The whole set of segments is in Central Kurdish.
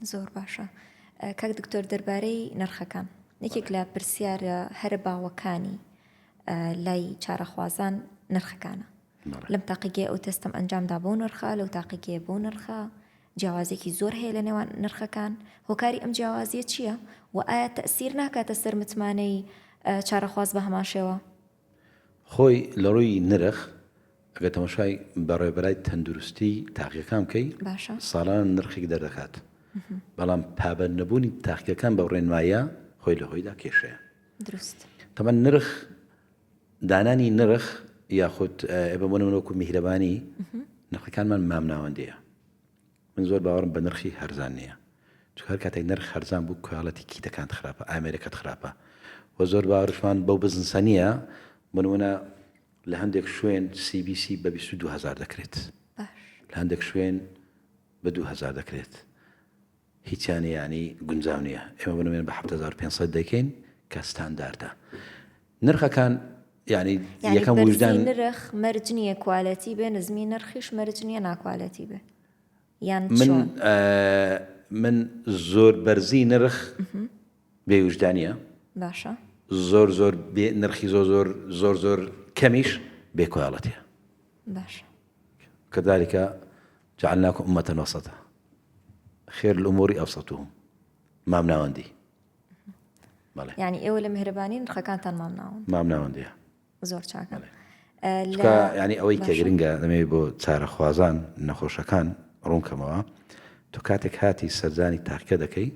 زۆر باشە کاک دکتۆر دەربارەی نرخەکان یەکێک لە پرسیارە هەرە باوەکانی لای چارەخوازان نرخەکانە لەم تاقیگەی ئەو تێستەم ئەنجامدا بۆ نرخە لەو تاقیگەیە بۆ نرخە جیاوازێکی زۆر هەیە لە نێوان نرخەکان هۆکاری ئەم جیاوازیە چییە و ئایا تەسیر ناکاتە سەر متمانەی چارەخواز بە هەمان شێوە؟ خۆی لە ڕووی نرخ ئەگەر تەماشای بەڕێوەبەرای تەندروستی تاقیەکان بکەی باشە. ساڵانە نرخێک دەردەکات بەڵام پابەند نەبوونی تاقیەکان بەو ڕێنمایە خۆی لە خۆیدا کێشەیە. دروست. تەبعەن نرخ دانانی نرخ یاخود ئێمە بۆ نمونە وەکو میهرەبانی نرخەکانمان مامناوەندیە من زۆر باوەڕم بە نرخی هەرزان نییە چونکە هەر کاتێک نرخ هەرزان بوو کواڵێتی کیتەکانت خراپە ئامێرەکەت خراپە و زۆر باوەڕشمان بەو بزنسە نییە بۆ نمونە لە هەندێک شوێن CBC بە 22 هزار دەکرێت لە هەندێک شوێن بە 2000 دەکرێت هیچیان یانی گونجاو نییە ئێمە بۆ نمونە بە 7500 دەکەین کە ستانداردە نرخەکان یعنی یەکەم وژدان نرخ مەرج نییە کوالەتی بێ نزمی نرخیش مەرج نییە ناکوالەتی بێ یان من من زۆر بەرزی نرخ بێ وژدانە باشە زۆر زۆر بێ نرخی زۆر زۆر زۆر زۆر کەمیش بێ کوالەتیە باشە كذلك جعلناكم أمة وسطا خير الأمور أوسطهم مامناوەندی بەڵێ یعنی ئێوە لە میهرەبانی نرخەکانتان مامناوەند مامناوەندیە زۆر چاکە چونکە یعنی ئەوەی کە گرنگە دەمەوێت بۆ چارەخوازان نەخۆشەکان ڕوونکەمەوە تۆ کاتێک هاتی سەردانی تاقیکە دەکەی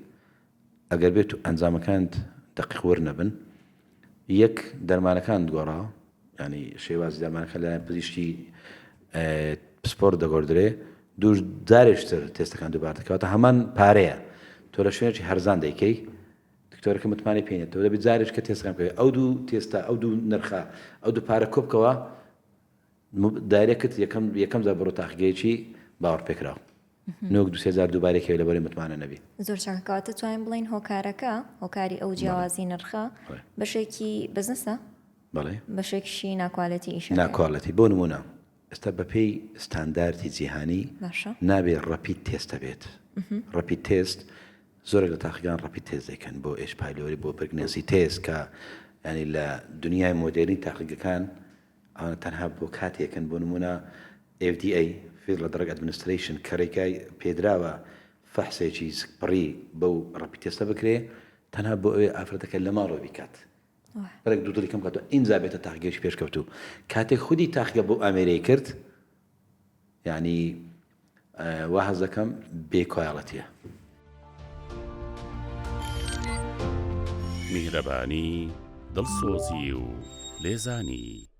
ئەگەر بێت و ئەنجامەکانت دقیق ورنەبن یەک دەرمانەکانت گۆڕا ینی شێوازی دەرمانەکە لەلایەن پزیشکی پسپۆر دەگۆردرێ دوو جارێکتر تێستەکان دووبار دەکەوەتە هەمان پارەیە تۆ لە شوێنێکی هەرزان دەیکەی دکتۆرەکە متمانەی پێ نیە تۆ دەبێت جارێک کە تێستەکان بکەوێت ئەو دوو تێستە ئەو دوو نرخە ئەو دوو پارە کۆبکەوە دایرەکت یەکەم یەکەم جار بڕۆ تاقیگەیەکی باوەڕپێکراو نۆک دوو سێ جار دووبارەی کەوێ لەبەرەی متمانە نەبی. زۆر چاکە کەواتە توانین بڵێین هۆکارەکە هۆکاری ئەو جیاوازی نرخە بەشێکی بزنسە بەڵێ بەشێکیشی ناکوالێتی ئیشەکەیە. ناکوالێتی بۆ نموونە ئێستا بەپێی ستاندارتی جیهانی باشە نابێ rapid test هەبێت rapid test زۆرێک لە تاقیگان rapid test دەکەن بۆ H. pylori بۆ pregnancy test کە ینی لە دنیای مۆدێرنی تاقیگەکان ئەوانە تەنها بۆ کاتێکن بۆ نموونە FDA، Federal Drug Administration، کە رێگای پێدراوە فەحسێکی زکپڕی بەو rapid test ە بکرێ تەنها بۆ ئەوەیە ئافرەتەکە لە ماڵەوە بیکات بەرێک دوودڵی کەم کاتەوە ئینجا بێتە تاقیگەیەکی پێشکەوتوو کاتێک خودی تاقیگە بەو ئامێرەی کرد یعنی وا هەست دەکەم بێ کوالەتیە. میهرەبانی، دڵسۆزی و لێزانی.